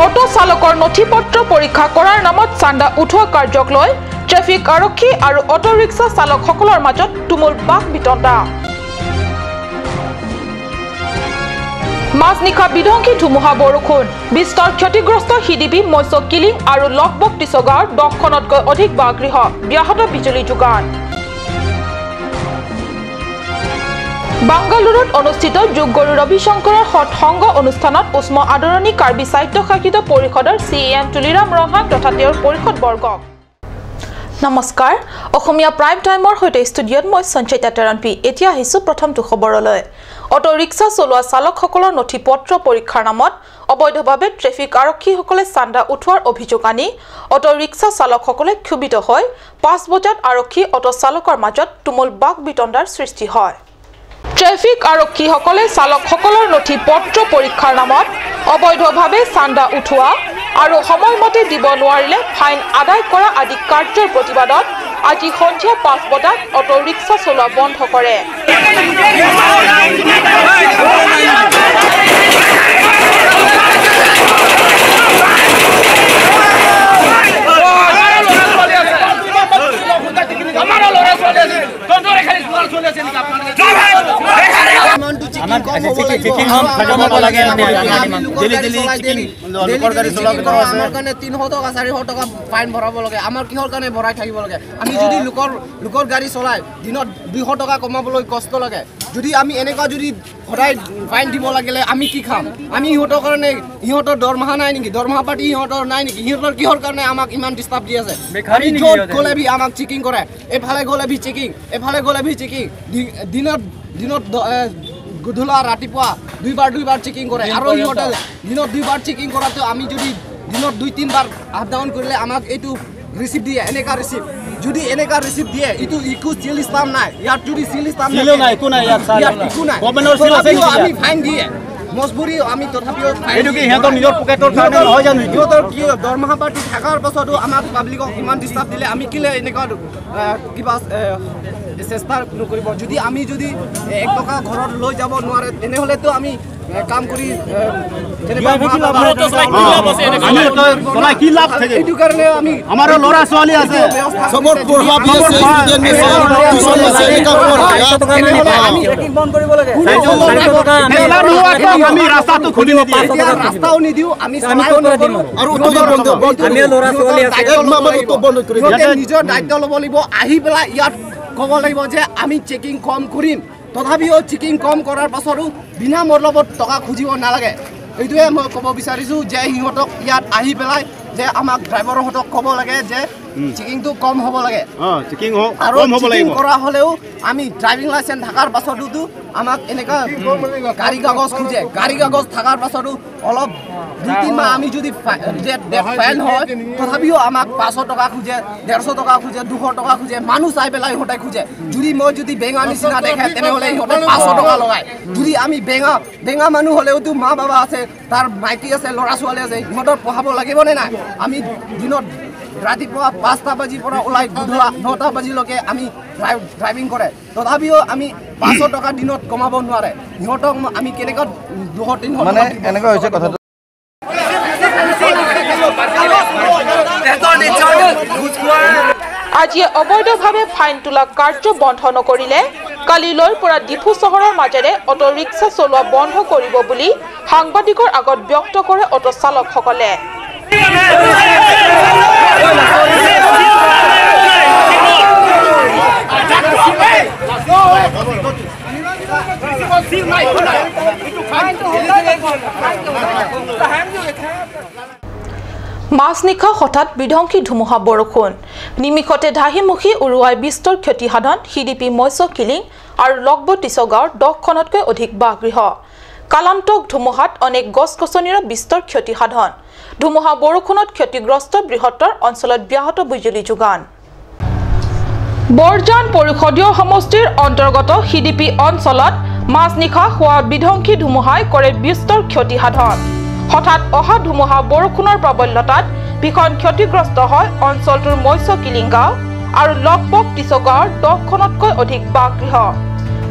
Auto চালকৰ নথি পত্ৰ পৰীক্ষা কৰাৰ নামত চান্দা উঠোৱা কাৰ্যক লৈ ট্ৰেফিক আৰক্ষী আৰু অটো ৰিক্সা চালকসকলৰ মাজত তুমুল বাক বিতণ্ডা। মাজনিশা বিধ্বংসী ধুমুহা বৰষুণ, বিস্তৰ ক্ষতিগ্ৰস্ত সিডিপি মৎস্য কিলিং আৰু লকবক টিচগাঁৱৰ 10খনতকৈ অধিক বাসগৃহ, ব্যাহত বিজুলী যোগান। বাংগালুৰুত অনুষ্ঠিত যোগগুৰু ৰবিশংকৰৰ সৎসংগ অনুষ্ঠানত উষ্ম আদৰণি কাৰ্বি স্বায়ত্তশাসিত পৰিষদৰ CEM Tuliram Ronghang তথা তেওঁৰ পৰিষদবৰ্গক। নমস্কাৰ, অসমীয়া প্ৰাইম টাইমৰ সৈতে ষ্টুডিঅ'ত মই সঞ্চয়িতা তেৰণপি। এতিয়া আহিছোঁ প্ৰথমটো খবৰলৈ। অটো ৰিক্সা চলোৱা চালকসকলৰ নথি পত্ৰ পৰীক্ষাৰ নামত অবৈধভাৱে ট্ৰেফিক আৰক্ষীসকলে চান্দা উঠোৱাৰ অভিযোগ আনি অটো ৰিক্সা চালকসকলে ক্ষোভিত হৈ 5 বজাত আৰক্ষী অটো চালকৰ মাজত তুমুল বাক বিতণ্ডাৰ সৃষ্টি হয়। ট্ৰেফিক আৰক্ষীসকলে চালকসকলৰ নথি পত্ৰ পৰীক্ষাৰ নামত অবৈধভাৱে চান্দা উঠোৱা আৰু সময়মতে দিব নোৱাৰিলে ফাইন আদায় কৰা আদি কাৰ্যৰ প্ৰতিবাদত আজি সন্ধিয়া 5 বজাত অটো ৰিক্সা চলোৱা বন্ধ কৰে। আমাৰ কাৰণে 300 টকা 400 টকা ফাইন ভৰাব লাগে, আমাৰ কিহৰ কাৰণে ভৰাই থাকিব লাগে? আমি যদি লোকৰ গাড়ী চলাই দিনত 200 টকা কমাবলৈ কষ্ট লাগে, যদি আমি এনেকুৱা যদি সদায় ফাইন দিব লাগিলে আমি কি খাম? আমি সিহঁতৰ কাৰণে, সিহঁতৰ দৰমহা নাই নেকি? দৰমহা পাতি সিহঁতৰ নাই নেকি? সিহঁতৰ কিহৰ কাৰণে আমাক ইমান ডিষ্টাৰ্ব দি আছে? আমি য'ত গ'লে বি আমাক চেকিং কৰে, এইফালে গ'লে বি চেকিং, এইফালে গ'লে বি চেকিং, দিনত দিনত গধূলা ৰাতিপুৱা দুইবাৰ চেকিং কৰে। আৰু সিহঁতে দিনত 2বাৰ চেকিং কৰাটো আমি যদি দিনত 2-3 বাৰ আপ ডাউন কৰিলে আমাক এইটো ৰিচিপ্ট দিয়ে, এনেকুৱা ৰিচিপ্ট যদি এনেকুৱা ৰিচিপ্ট দিয়ে, এইটো একো চিল ষ্টাম্প নাই ইয়াত, যদি চিল ষ্টাম্প নাই, একো নাই ইয়াত, একো নাই, আমি ফাইন দিয়ে মজবুৰি, আমি তথাপিও এইটো কি সিহঁতৰ নিজৰ পকেটৰ কাৰণে নহয় জানো? সিহঁতৰ কি দৰমহা পাতি থকাৰ পাছতো আমাক পাব্লিকক ইমান ডিষ্টাৰ্ব দিলে আমি কেলে এনেকুৱা কিবা চেষ্টা নকৰিব? যদি আমি যদি 1 টকা ঘৰত লৈ যাব নোৱাৰে, তেনেহ'লেতো আমি কাম কৰি এইটো কাৰণে আমি আমাৰো ল'ৰা ছোৱালী আছে, ৰাস্তাও নিদিওঁ আমি, নিজৰ দায়িত্ব ল'ব লাগিব। আহি পেলাই ইয়াত ক'ব লাগিব যে আমি চেকিং কম কৰিম, তথাপিও চেকিং কম কৰাৰ পাছতো বিনা মতলবত টকা খুজিব নালাগে। এইটোৱে মই ক'ব বিচাৰিছোঁ যে সিহঁতক ইয়াত আহি পেলাই যে আমাক ড্ৰাইভাৰহঁতক ক'ব লাগে যে চেকিংটো কম হ'ব লাগে, আৰু চেকিং কৰা হ'লেও আমি ড্ৰাইভিং লাইচেঞ্চ থকাৰ পাছতোতো আমাক এনেকুৱা গাড়ী কাগজ খোজে, গাড়ী কাগজ থকাৰ পাছতো অলপ 2-3 মাহ আমি যদি ফাইন হয়, তথাপিও আমাক 500 টকা খোজে, 150 টকা খোজে, 200 টকা খোজে, মানুহ চাই পেলাই সিহঁতে খোজে। যদি মই যদি বেঙা নিচিনা দেখে তেনেহ'লে সিহঁতে 500 টকা লগায়। যদি আমি বেঙা মানুহ হ'লেওতো মা বাবা আছে, তাৰ মাইকী আছে, ল'ৰা ছোৱালী আছে, সিহঁতক পঢ়াব লাগিবনে নাই? আমি দিনত ৰাতিপুৱা 5টা বাজিৰ পৰা ওলাই গধূলা 9টা বাজিলৈকে আমি ড্ৰাইভিং কৰে, তথাপিও আমি 500 টকা দিনত কমাব নোৱাৰে। সিহঁতক আমি কেনেকুৱা 200-300 মানে এনেকুৱা হৈছে কথাটো। আজি অবৈধভাৱে ফাইন তোলা কাৰ্য বন্ধ নকৰিলে কালিলৈৰ পৰা ডিফু চহৰৰ মাজেৰে অটো ৰিক্সা চলোৱা বন্ধ কৰিব বুলি সাংবাদিকৰ আগত ব্যক্ত কৰে অটো চালকসকলে। মাজনিশা হঠাৎ বিধ্বংসী ধুমুহা বৰষুণ, নিমিষতে ঢাহিমুখী উৰুৱাই বিস্তৰ ক্ষতি সাধন সিডিপি মৎস্য কিলিং আৰু লকব টিচগাঁৱৰ 10খনতকৈ অধিক বাসগৃহ। কালান্তক ধুমুহাত অনেক গছ গছনিৰ বিস্তৰ ক্ষতি সাধন। ধুমুহা বৰষুণত ক্ষতিগ্ৰস্ত বৃহত্তৰ অঞ্চলত ব্যাহত বিজুলী যোগান। বৰজান পৰিষদীয় সমষ্টিৰ অন্তৰ্গত সিডিপি অঞ্চলত মাজনিশা হোৱা বিধ্বংসী ধুমুহাই কৰে বিস্তৰ ক্ষতি সাধন। হঠাৎ অহা ধুমুহা বৰষুণৰ প্ৰাবল্যতাত ভীষণ ক্ষতিগ্ৰস্ত হয় অঞ্চলটোৰ মৎস্য কিলিং গাঁও আৰু লকবক টিচগাঁৱৰ 10খনতকৈ অধিক বাসগৃহ।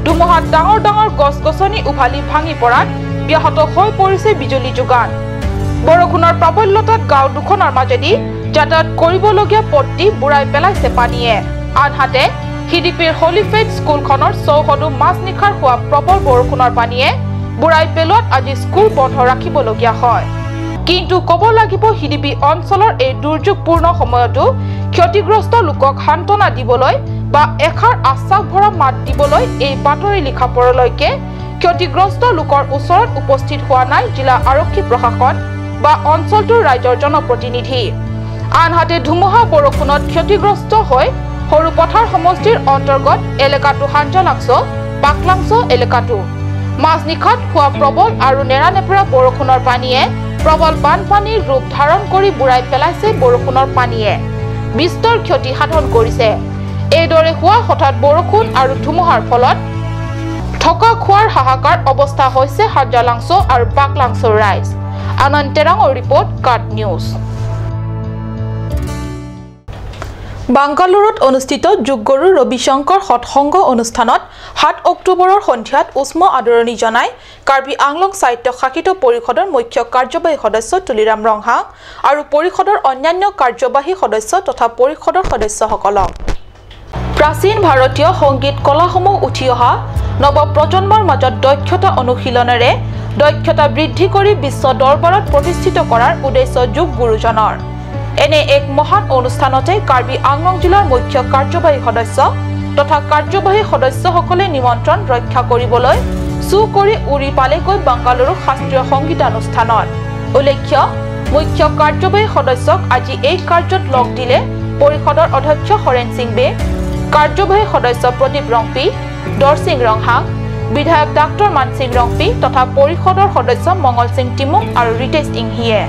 ধুমুহাত ডাঙৰ ডাঙৰ গছ গছনি উভালি ভাঙি পৰাত ব্যাহত হৈ পৰিছে বিজুলী যোগান। বৰষুণৰ প্ৰাবল্যতাত গাঁও দুখনৰ মাজেদি যাতায়াত কৰিবলগীয়া পথটি বুৰাই পেলাইছে পানীয়ে। আনহাতে সিডিপিৰ হলিফেড স্কুলখনৰ চৌহদো মাজনিশাৰ হোৱা প্ৰবল বৰষুণৰ পানীয়ে বুৰাই পেলোৱাত আজি স্কুল বন্ধ ৰাখিবলগীয়া হয়। কিন্তু ক'ব লাগিব সিডিপি অঞ্চলৰ এই দুৰ্যোগপূৰ্ণ সময়তো ক্ষতিগ্ৰস্ত লোকক সান্তনা দিবলৈ বা এষাৰ আশ্বাস ভৰা মাত দিবলৈ এই বাতৰি লিখা পৰলৈকে ক্ষতিগ্ৰস্ত লোকৰ ওচৰত উপস্থিত হোৱা নাই জিলা আৰক্ষী প্ৰশাসন বা অঞ্চলটোৰ ৰাইজৰ জনপ্ৰতিনিধি। আনহাতে ধুমুহা বৰষুণত ক্ষতিগ্ৰস্ত হৈ সৰুপথাৰ সমষ্টিৰ অন্তৰ্গত এলেকাটো হাঞ্জালাংছ, পাকলাংছ এলেকাটো মাজনিশাত হোৱা প্ৰবল আৰু নেৰানেপেৰা বৰষুণৰ পানীয়ে প্ৰবল বানপানীৰ ৰূপ ধাৰণ কৰি বুৰাই পেলাইছে। বৰষুণৰ পানীয়ে বিস্তৰ ক্ষতি সাধন কৰিছে। এইদৰে হোৱা হঠাৎ বৰষুণ আৰু ধুমুহাৰ ফলত থকা খোৱাৰ হাহাকাৰ অৱস্থা হৈছে হাঞ্জালাংছ আৰু পাকলাংছৰ ৰাইজ। আনন্দ তেৰাঙৰ ৰিপৰ্ট, কাট নিউজ। বাংগালুৰুত অনুষ্ঠিত যোগগুৰু ৰবিশংকৰ সৎসংগ অনুষ্ঠানত 7 অক্টোবৰৰ সন্ধিয়াত উষ্ম আদৰণি জনাই কাৰ্বি আংলং স্বায়ত্ত শাসিত পৰিষদৰ মুখ্য কাৰ্যবাহী সদস্য তুলিৰাম ৰংহাং আৰু পৰিষদৰ অন্যান্য কাৰ্যবাহী সদস্য তথা পৰিষদৰ সদস্যসকলক। প্ৰাচীন ভাৰতীয় সংগীত কলাসমূহ উঠি অহা নৱপ্ৰজন্মৰ মাজত দক্ষতা অনুশীলনেৰে দক্ষতা বৃদ্ধি কৰি বিশ্ব দৰবাৰত প্ৰতিষ্ঠিত কৰাৰ উদ্দেশ্য যোগগুৰুজনৰ। এনে এক মহান অনুষ্ঠানতে কাৰ্বি আংলং জিলাৰ মুখ্য কাৰ্যবাহী সদস্য তথা কাৰ্যবাহী সদস্যসকলে নিমন্ত্ৰণ ৰক্ষা কৰিবলৈ চু কৰি উৰি পালেগৈ বাংগালুৰু শাস্ত্ৰীয় সংগীতানুষ্ঠানত। উল্লেখ্য, মুখ্য কাৰ্যবাহী সদস্যক আজি এই কাৰ্যত লগ দিলে পৰিষদৰ অধ্যক্ষ হৰেণ সিং বে, কাৰ্যবাহী সদস্য প্ৰদীপ ৰংপি, দৰসিং ৰংহাং, বিধায়ক ডাক্তৰ মানসিং ৰংপি তথা পৰিষদৰ সদস্য মংগল সিং টিমুং আৰু ৰিতেশ ইংহিয়ে।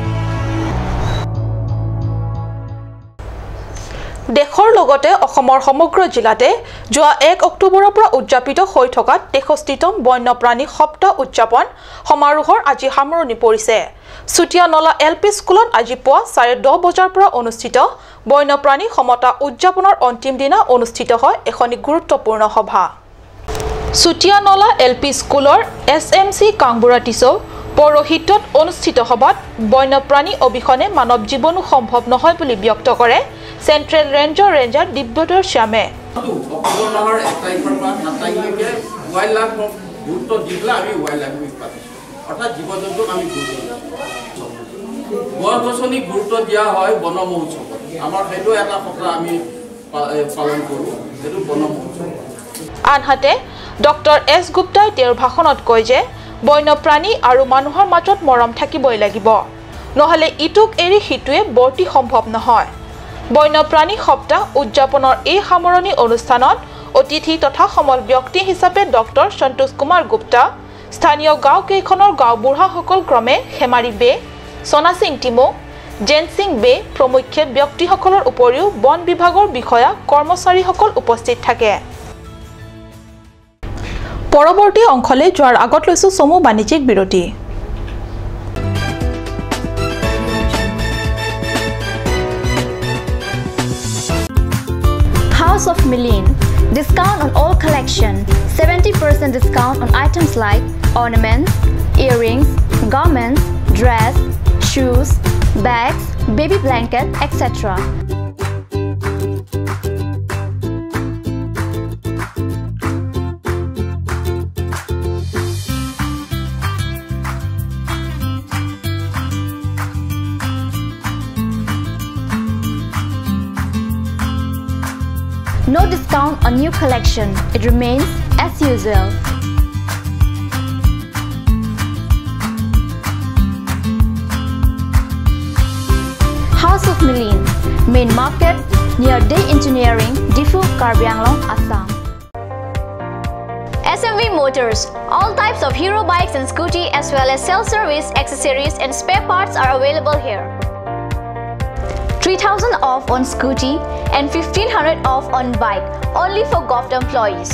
দেশৰ লগতে অসমৰ সমগ্ৰ জিলাতে যোৱা 1 অক্টোবৰৰ পৰা উদযাপিত হৈ থকা 63তম বন্যপ্ৰাণী সপ্তাহ উদযাপন সমাৰোহৰ আজি সামৰণি পৰিছে। চুতীয়ানলা এল পি স্কুলত আজি পুৱা 10:30 বজাৰ পৰা অনুষ্ঠিত বন্যপ্ৰাণী সমতা উদযাপনৰ অন্তিম দিনা অনুষ্ঠিত হয় এখনি গুৰুত্বপূৰ্ণ সভা। চুতীয়ানলা এল পি স্কুলৰ এছ এম চি কাংবুৰা টিছৌ পৌৰোহিত্যত অনুষ্ঠিত সভাত বন্যপ্ৰাণী অবিহনে মানৱ জীৱনো সম্ভৱ নহয় বুলি ব্যক্ত কৰে চেণ্ট্ৰেল ৰেঞ্জৰ ৰেঞ্জাৰ দিব্যধৰ শ্যামে। অক্টোবৰ মাহৰ 1 তাৰিখৰ পৰা 7 তাৰিখলৈকে ৱাইল্ড লাইফক গুৰুত্ব দি পেলাই আমি ৱাইল্ড লাইফ উইক পাতিছোঁ, অৰ্থাৎ জীৱ জন্তুক আমি গুৰুত্ব দিছোঁ। গছ গছনিক গুৰুত্ব দিয়া হয় বন মহোৎসৱত, আমাৰ সেইটো এটা সপ্তাহ আমি পালন কৰোঁ, সেইটো বন মহোৎসৱ। আনহাতে ডক্টৰ এছ গুপ্তাই তেওঁৰ ভাষণত কয় যে বন্যপ্ৰাণী আৰু মানুহৰ মাজত মৰম থাকিবই লাগিব, নহ'লে ইটোক এৰি সিটোৱে বৰ্তি সম্ভৱ নহয়। বন্যপ্ৰাণী সপ্তাহ উদযাপনৰ এই সামৰণি অনুষ্ঠানত অতিথি তথা সমল ব্যক্তি হিচাপে ডক্টৰ সন্তোষ কুমাৰ গুপ্তা, স্থানীয় গাঁওকেইখনৰ গাঁওবুঢ়াসকল ক্ৰমে হেমাৰী বে, সোণাসিং টিমো, জেনসিং বে প্ৰমুখ্যে ব্যক্তিসকলৰ উপৰিও বন বিভাগৰ বিষয়া কৰ্মচাৰীসকল উপস্থিত থাকে। পৰৱৰ্তী অংশলৈ যোৱাৰ আগত লৈছো চমু বাণিজ্যিক বিৰতি। House of Milin. Discount on all collection. 70% discount on items like ornaments, earrings, garments, dress, shoes, bags, baby blanket, etc. No discount on new collection. It remains as usual. House of Milin, Main Market, near Day Engineering, Difu, Karbi Anglong, Assam. SMV Motors. All types of hero bikes and scooty as well as self-service, accessories and spare parts are available here. 3000 off on scooty and 1500 off on bike, only for govt employees.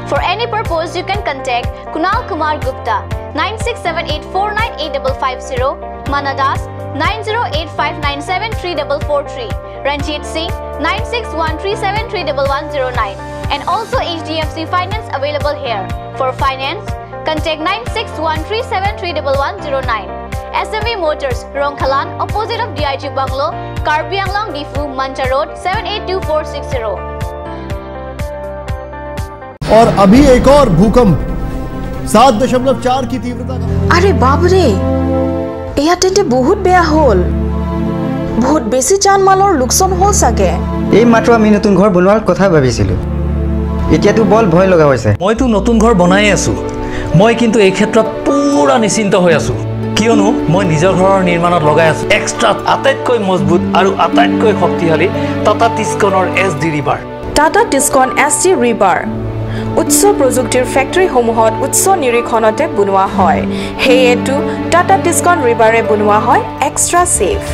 For any purpose, you can contact Kunal Kumar Gupta 9678498550, Manadas 9085973443, Ranjit Singh 9613731109, and also HDFC Finance available here. For finance, contact 9613731109. SMV Motors, Rongkhalan, opposite of DIG Bungalow, Karbi Anglong, Diphu, Mancha Road, 782460. और अभी एक और भूकंप 7.4 की तीव्रता का। আৰে বাপৰে, এয়া তেন্তে বহুত বেয়া হ'ল। বহুত বেছি জান মালৰ লোকচান হ'ল চাগে। এই মাত্ৰ আমি নতুন ঘৰ বনোৱাৰ কথা ভাবিছিলোঁ, এতিয়াতো বৰ ভয় লগা হৈছে। মইতো নতুন ঘৰ বনাই আছোঁ। মই কিন্তু এই ক্ষেত্ৰত পুৰা নিশ্চিন্ত হৈ আছোঁ, কিয়নো মই নিজৰ ঘৰৰ নিৰ্মাণত লগাই আছোঁ এক্সট্ৰা আটাইতকৈ মজবুত আৰু আটাইতকৈ শক্তিশালী টাটা টিস্কনৰ S D rebar. Tata Tiscon S D rebar উচ্চ প্ৰযুক্তিৰ ফেক্টৰীসমূহত উচ্চ নিৰীক্ষণতে বনোৱা হয়। সেয়েতো টাটা টিস্কন ৰিবাৰে বনোৱা হয় extra safe.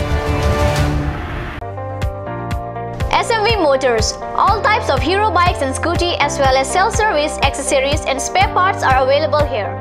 SMV Motors. All types of Hero bikes and scooty as well as self-service, accessories and spare parts are available here.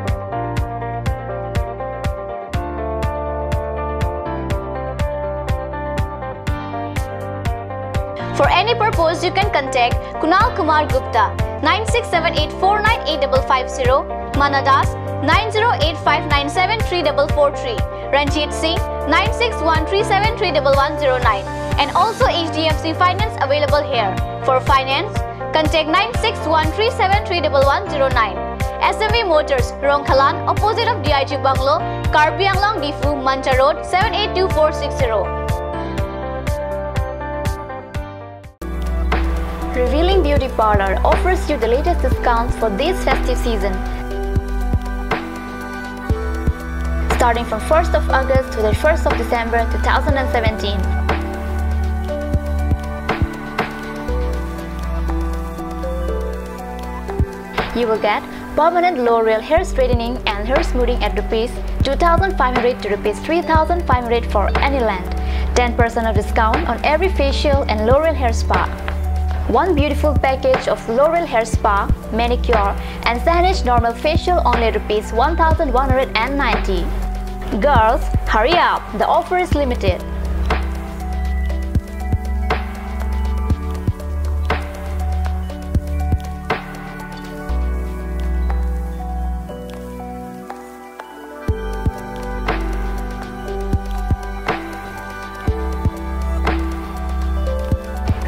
For any purpose, you can contact Kunal Kumar Gupta 9678498550, Mana Das 9085973443, Ranjit Singh 9613731109, and also HDFC Finance available here. For finance, contact 9613731109. SMV Motors, Rongkhalan, opposite of DIG Bungalow, Karbi Anglong, Diphu, Mancha Road, 782460. Revealing Beauty Parlor offers you the latest discounts for this festive season. Starting from 1st of August to the 1st of December 2017. You will get permanent L'Oreal hair straightening and hair smoothing at rupees 2,500 to rupees 3,500 for any length. 10% of discount on every facial and L'Oreal hair spa. One beautiful package of L'Oreal hair spa, manicure and Sahaj normal facial only rupees 1,190. Girls, hurry up, the offer is limited.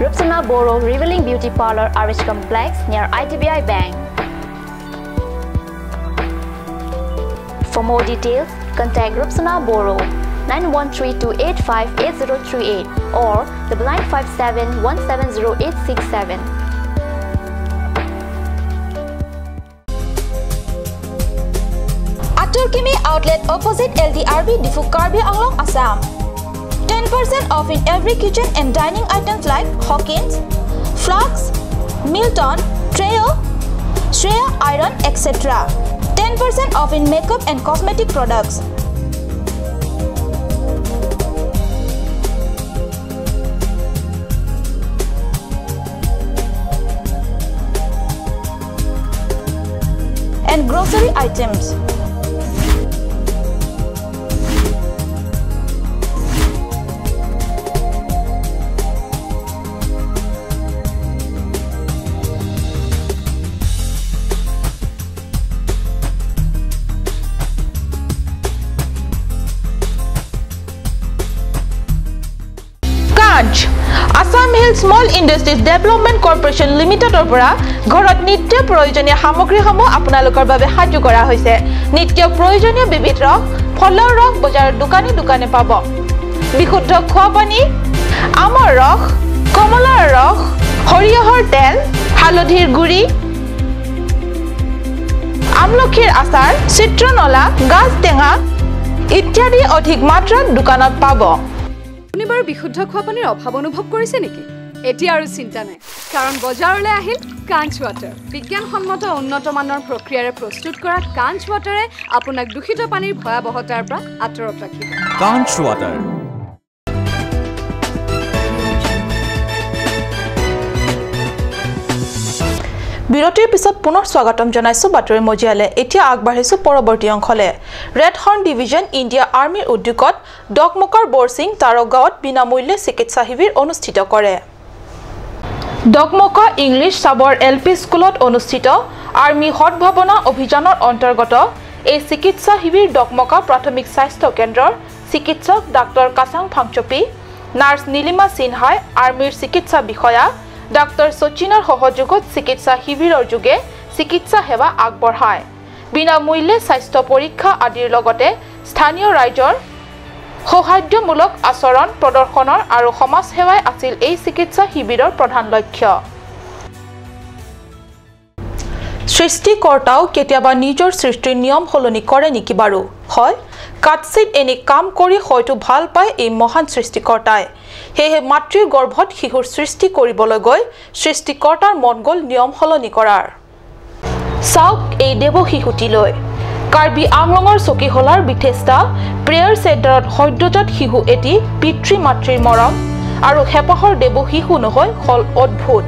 Rupsana Boro, Revealing Beauty Parlor, RH Complex near IDBI Bank. For more details, contact Rupsana Boro 9132858038 or 9957170867. Aturkimi outlet opposite LDRB Diphu, Karbi Anglong, Assam. 10% off in every kitchen and dining items like Hawkins, Flux, Milton, Treo, Shreya Iron, etc. 10% off in makeup and cosmetic products. And grocery items. Assam Hill Small Industries Development Corporation লিমিটেডৰ পৰা ঘৰত নিত্য প্ৰয়োজনীয় সামগ্ৰীসমূহ আপোনালোকৰ বাবে সাজু কৰা হৈছে। নিত্য প্ৰয়োজনীয় বিবিধ ৰস, ফলৰ ৰস বজাৰৰ দোকানে দোকানে পাব। বিশুদ্ধ খোৱা পানী, আমৰ ৰস, কমলাৰ ৰস, সৰিয়হৰ তেল, হালধিৰ গুড়ি, আমলখিৰ আচাৰ, চিত্ৰনলা, গাজ টেঙা ইত্যাদি অধিক মাত্ৰাত দোকানত পাব। আপুনি বাৰু বিশুদ্ধ খোৱা পানীৰ অভাৱ অনুভৱ কৰিছে নেকি? এতিয়া আৰু চিন্তা নাই, কাৰণ বজাৰলৈ আহিল কাঞ্চ ৱাটাৰ। বিজ্ঞানসন্মত উন্নত মানৰ প্ৰক্ৰিয়াৰে প্ৰস্তুত কৰা কাঞ্চ ৱাটাৰে আপোনাক দূষিত পানীৰ ভয়াৱহতাৰ পৰা আঁতৰত ৰাখিব। কাঞ্চ ৱাটাৰ। বিৰতিৰ পিছত পুনৰ স্বাগতম জনাইছো বাতৰি মজিয়ালে। এতিয়া আগবাঢ়িছো পৰৱৰ্তী অংশলে। ৰেড হৰ্ণ ডিভিজন ইণ্ডিয়া আৰ্মীৰ উদ্যোগত ডকমকাৰ বৰসিং তাৰগাঁৱত বিনামূল্যে চিকিৎসা শিবিৰ অনুষ্ঠিত কৰে। ডকমকা ইংলিছ চাবৰ এল পি স্কুলত অনুষ্ঠিত আৰ্মী সদ্ভাৱনা অভিযানৰ অন্তৰ্গত এই চিকিৎসা শিবিৰ ডকমকা প্ৰাথমিক স্বাস্থ্য কেন্দ্ৰৰ চিকিৎসক ডাক্তৰ কাচাং ফাংচপি, নাৰ্ছ নীলিমা সিনহাই, আৰ্মীৰ চিকিৎসা বিষয়া ডাক্তৰ শচীনৰ সহযোগত চিকিৎসা শিবিৰৰ যোগে চিকিৎসা সেৱা আগবঢ়ায়। বিনামূল্যে স্বাস্থ্য পৰীক্ষা আদিৰ লগতে স্থানীয় ৰাইজৰ সৌহাৰ্দ্যমূলক আচৰণ প্ৰদৰ্শনৰ আৰু সমাজ সেৱাই আছিল এই চিকিৎসা শিবিৰৰ প্ৰধান লক্ষ্য। সৃষ্টিকৰ্তাও কেতিয়াবা নিজৰ সৃষ্টিৰ নিয়ম সলনি কৰে নেকি বাৰু? হয়, কাটচিত এনে কাম কৰি হয়তো ভাল পায় এই মহান সৃষ্টিকৰ্তাই। সেয়েহে মাতৃৰ গৰ্ভত শিশুৰ সৃষ্টি কৰিবলৈ গৈ সৃষ্টিকৰ্তাৰ মন গ'ল নিয়ম সলনি কৰাৰ। চাওক এই দেৱ শিশুটিলৈ। কাৰ্বি আংলঙৰ চকীহলাৰ বিথেষ্টা প্ৰেয়াৰ চেণ্টাৰত সদ্যজাত শিশু এটি পিতৃ মাতৃৰ মৰম আৰু হেঁপাহৰ দেৱ শিশু নহয়, হ'ল অদ্ভুত।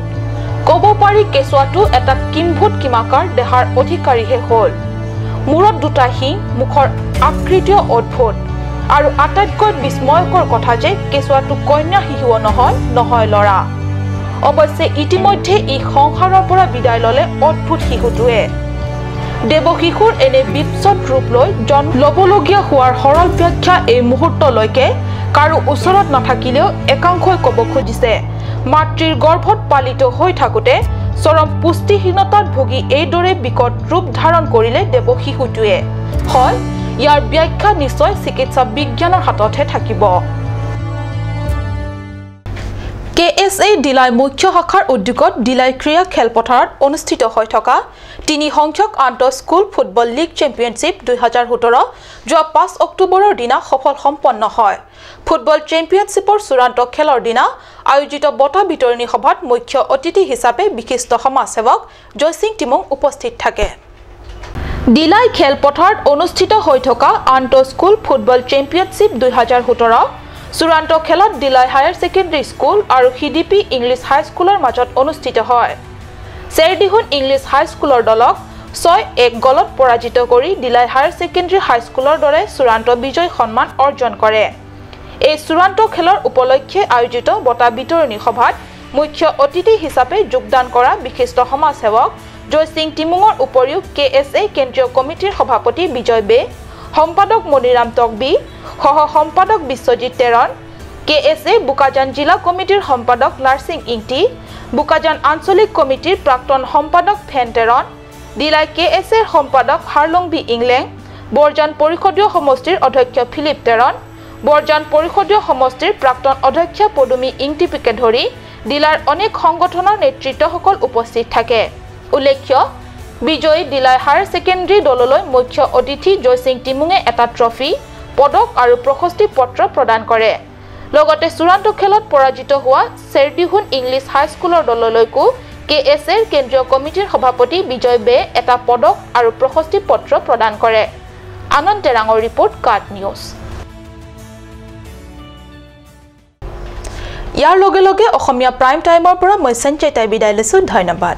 ক'ব পাৰি কেঁচুৱাটো এটা কিম্ভূত কিমাকাৰ দেহাৰ অধিকাৰীহে হ'ল। মূৰত দুটা শিং, মুখৰ আকৃতিও অদ্ভুত আৰু আটাইতকৈ বিস্ময়কৰ কথা যে কেঁচুৱাটো কন্যা শিশুও নহয়, নহয় ল'ৰা। অৱশ্যে ইতিমধ্যে ই সংসাৰৰ পৰা বিদায় ল'লে অদ্ভুত শিশুটোৱে। দেৱশিশুৰ এনে বিপছত ৰূপ লৈ জন্ম ল'বলগীয়া হোৱাৰ সৰল ব্যাখ্যা এই মুহূৰ্তলৈকে কাৰো ওচৰত নাথাকিলেও একাংশই ক'ব খুজিছে মাতৃৰ গৰ্ভত পালিত হৈ থাকোঁতে চৰম পুষ্টিহীনতাত ভুগি এইদৰে বিকট ৰূপ ধাৰণ কৰিলে দেৱশিশুটোৱে। হয়, ইয়াৰ ব্যাখ্যা নিশ্চয় চিকিৎসা বিজ্ঞানৰ হাততহে থাকিব। কে এছ এ ডিলাই মুখ্য শাখাৰ উদ্যোগত ডিলাই ক্ৰীড়া খেলপথাৰত অনুষ্ঠিত হৈ থকা 3 সংখ্যক আন্তঃ স্কুল ফুটবল লীগ চেম্পিয়নশ্বিপ 2017 যোৱা 5 অক্টোবৰৰ দিনা সফল সম্পন্ন হয়। ফুটবল চেম্পিয়নশ্বিপৰ চূড়ান্ত খেলৰ দিনা আয়োজিত বঁটা বিতৰণী সভাত মুখ্য অতিথি হিচাপে বিশিষ্ট সমাজসেৱক জয়সিং টিমুং উপস্থিত থাকে। ডিলাই খেলপথাৰত অনুষ্ঠিত হৈ থকা আন্তঃ স্কুল ফুটবল চেম্পিয়নশ্বিপ 2017 চূড়ান্ত খেলত ডিলাই হায়াৰ ছেকেণ্ডেৰী স্কুল আৰু সিডিপি ইংলিছ হাইস্কুলৰ মাজত অনুষ্ঠিত হয়। চেৰদিহুন ইংলিছ হাইস্কুলৰ দলক 6-1 গলত পৰাজিত কৰি ডিলাই হায়াৰ ছেকেণ্ডেৰী হাইস্কুলৰ দৰে চূড়ান্ত বিজয় সন্মান অৰ্জন কৰে। এই চূড়ান্ত খেলৰ উপলক্ষে আয়োজিত বঁটা বিতৰণী সভাত মুখ্য অতিথি হিচাপে যোগদান কৰা বিশিষ্ট সমাজসেৱক জয়সিং টিমুঙৰ উপৰিও কে এছ এ কেন্দ্ৰীয় কমিটিৰ সভাপতি বিজয় বে, সম্পাদক মণিৰাম তকবি, সহ সম্পাদক বিশ্বজিৎ টেৰণ, কে এছ এ বোকাজান জিলা কমিটিৰ সম্পাদক লাৰসিং ইংটি, বোকাজান আঞ্চলিক কমিটিৰ প্ৰাক্তন সম্পাদক ফেন টেৰণ, ডিলাই কে এছ এৰ সম্পাদক হাৰলংবি ইংলেং, বৰজান পৰিষদীয় সমষ্টিৰ অধ্যক্ষ ফিলিপ টেৰণ, বৰজান পৰিষদীয় সমষ্টিৰ প্ৰাক্তন অধ্যক্ষ পদুমী ইংটিপিকে ধৰি ডিলাৰ অনেক সংগঠনৰ নেতৃত্বসকল উপস্থিত থাকে। উল্লেখ্য, বিজয়ী ডিলাই হায়াৰ ছেকেণ্ডেৰী দললৈ মুখ্য অতিথি জয়সিং টিমুঙে এটা ট্ৰফি, পদক আৰু প্ৰশস্তি পত্ৰ প্ৰদান কৰে। লগতে চূড়ান্ত খেলত পৰাজিত হোৱা চেৰদিহুন ইংলিছ হাইস্কুলৰ দললৈকো কে এছ এৰ কেন্দ্ৰীয় কমিটিৰ সভাপতি বিজয় বে এটা পদক আৰু প্ৰশস্তি পত্ৰ প্ৰদান কৰে। আনন্দ টেৰাঙৰ ৰিপৰ্ট, কাট নিউজ। ইয়াৰ লগে লগে অসমীয়া প্ৰাইম টাইমৰ পৰা মই সঞ্চয়তাই বিদায় লৈছোঁ। ধন্যবাদ।